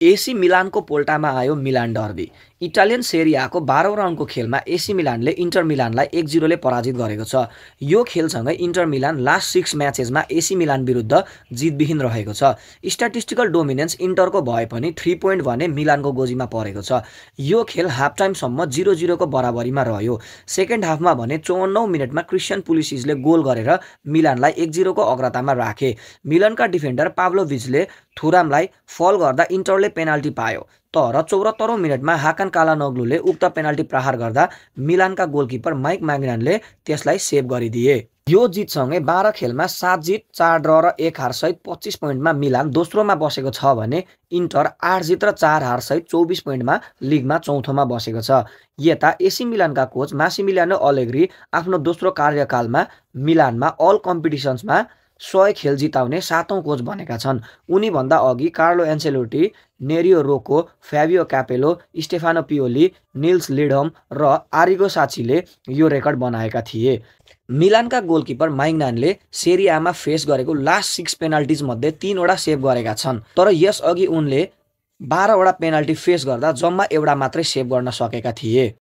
AC मिलानको पोल्टामा आयो मिलान derby. Italian सेरियाको 12औं राउन्डको खेलमा AC मिलानले enter मिलानलाई 1-0 ले पराजित गरेको छ। यो खेलसँगै इन्टर मिलान लास्ट 6 म्याचेसमा एसी मिलान विरुद्ध जितविहीन रहेको छ। स्ट्याटिस्टिकल डोमिनेन्स इन्टरको भए पनि 3 पोइन्ट भने मिलानको गोजीमा परेको छ। यो खेल हाफ टाइमसम्म 0-0 को बराबरीमा रह्यो। सेकेन्ड हाफमा भने 54औं मिनेटमा क्रिस्टियन पुलिसिसले गोल गरेर मिलानलाई 1-0 को अग्रतामा राखे। मिलानका डिफेन्डर पाब्लोभिचले थुरामलाई फल गर्दा इन्टरले पेनाल्टी पायो, तर 74औं मिनेटमा हाकान कालानोग्लुले उक्त पेनाल्टी प्रहार गर्दा मिलानका गोलकिपर माइक म्याग्नानले त्यसलाई सेभ गरिदिए। यो जितसँगै 12 खेलमा 7 जित 4 ड्र र 1 हार सहित 25 पोइन्टमा मिलान दोस्रोमा बसेको छ भने इन्टर 8 जित र 4 हार सहित 24 पोइन्टमा लिगमा चौथोमा बसेको छ। यता एसी मिलानका कोच मासिमिलियानो अलेग्री आफ्नो दोस्रो कार्यकालमा मिलानमा अल कम्पिटिसन्समा 100 खेल जिताउने 7औं कोच बनेका छन्। उनीभन्दा अघि कार्लो एन्सेलोटी, नेरियो रोको, फ्याबियो क्यापेलो, स्टेफानो पियोली, निल्स लिडहम र आरिगो साचीले यो रेकर्ड बनाएका थिए। मिलानका गोलकिपर माइग्नानले सेरियामा फेस गरेको लास्ट 6 पेनाल्टिज मध्ये 3 वटा सेभ गरेका छन्, तर यसअघि उनले 12 वटा पेनाल्टी फेस गर्दा जम्मा एउटा मात्रै सेभ गर्न सकेका थिए।